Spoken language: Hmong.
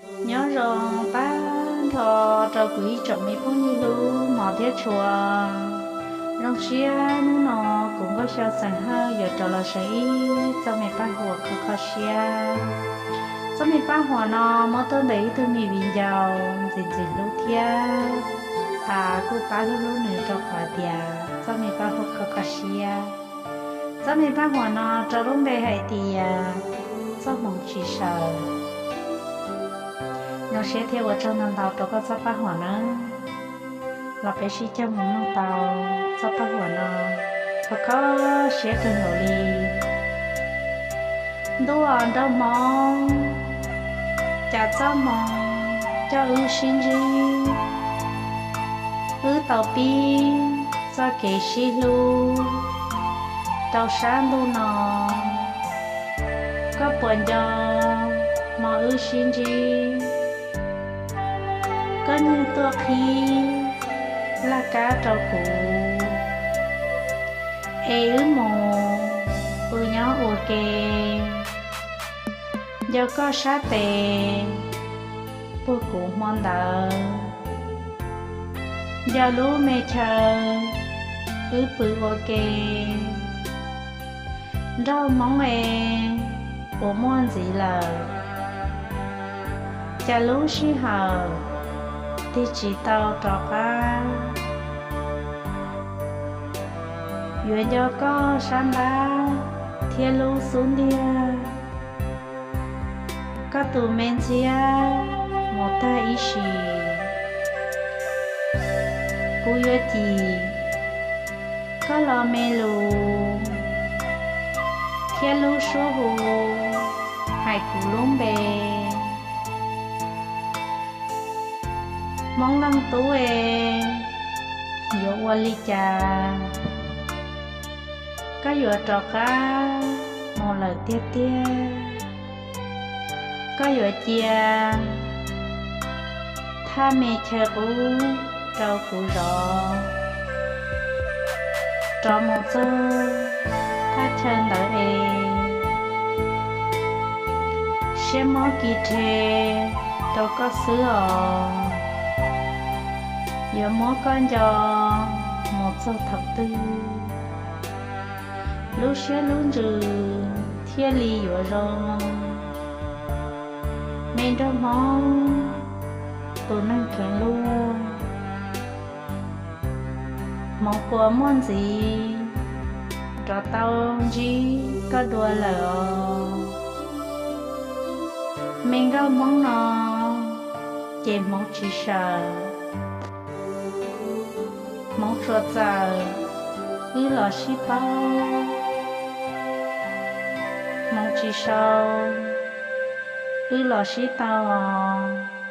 Nyob zoo tag nrho rau kuv ib tsoom me phooj ywg hlub hmov thiab tshua. Zoo siab hnub no kuv Nkauj Xyooj xeem Hawj yuav rov los saib ib txoj me paj huam kho kho siab. Txoj me paj huam no muab tuaj ntawm ib tug me viv ncaus ntxim ntxim hlub thiab, a, kuj pab hlub hlub nws rau qhov tias txoj me paj huam kho kho siab. Txoj me paj huam no rau lub npe hais tias txoj hmoov tsis sawm. Zoo siab thiab ua tsaug ntau ntau rau koj txoj paj huam nawb. Los peb sib cog mus mloog tau txoj paj huam no kho kho siab kawg nkaus li. Ntuj aw nraug Hmoob, cas txoj hmoo coj wb sib ntsib, wb tau pib txoj kev sib hlub rau sab ntuj no. Koj puas nco hmo wb sib ntsib, koj nyiag tuaj qhib laj kab rau kuv, es wb mus pw nyob ua ke. Nco koj sab tes puag kuv hmo ntawd, nco lub me chaw wb pw ua ke. Nraug Hmoob es puas muaj ntxiv lawm, cas lub sij hawm tig tsis tau rov qab. Yuav nco koj sab npab thiab lub xub ntiag, koj tus me ntxhiab mus tag ib sim. Kuv yuav cim koj los me lus thiab lub suab hu hais kuv lub npe. Hmoob Leej Tub es, yuav ua li cas koj yuav rov qab mus lawm tiag tiag? Koj yuav cia thaj me chaw qub rau kuv zov, rov mus txog thaj chaw ntawd es siab mob kis rhe rau koj xwb os. Yuav muab koj nco mus txog thaum twg, lub siab lub ntsws thiaj li yuav zoo. Me nraug Hmoob, tus neeg kheev luag, hmoov puas muaj ntxiv rov tau ntsib koj dua lawm os? Me nkauj Hmoob no ces hmoov tsis sawm, hmoov tsuas txawm wb los sib paub. Hmoov tsis sau wb los sib tau os.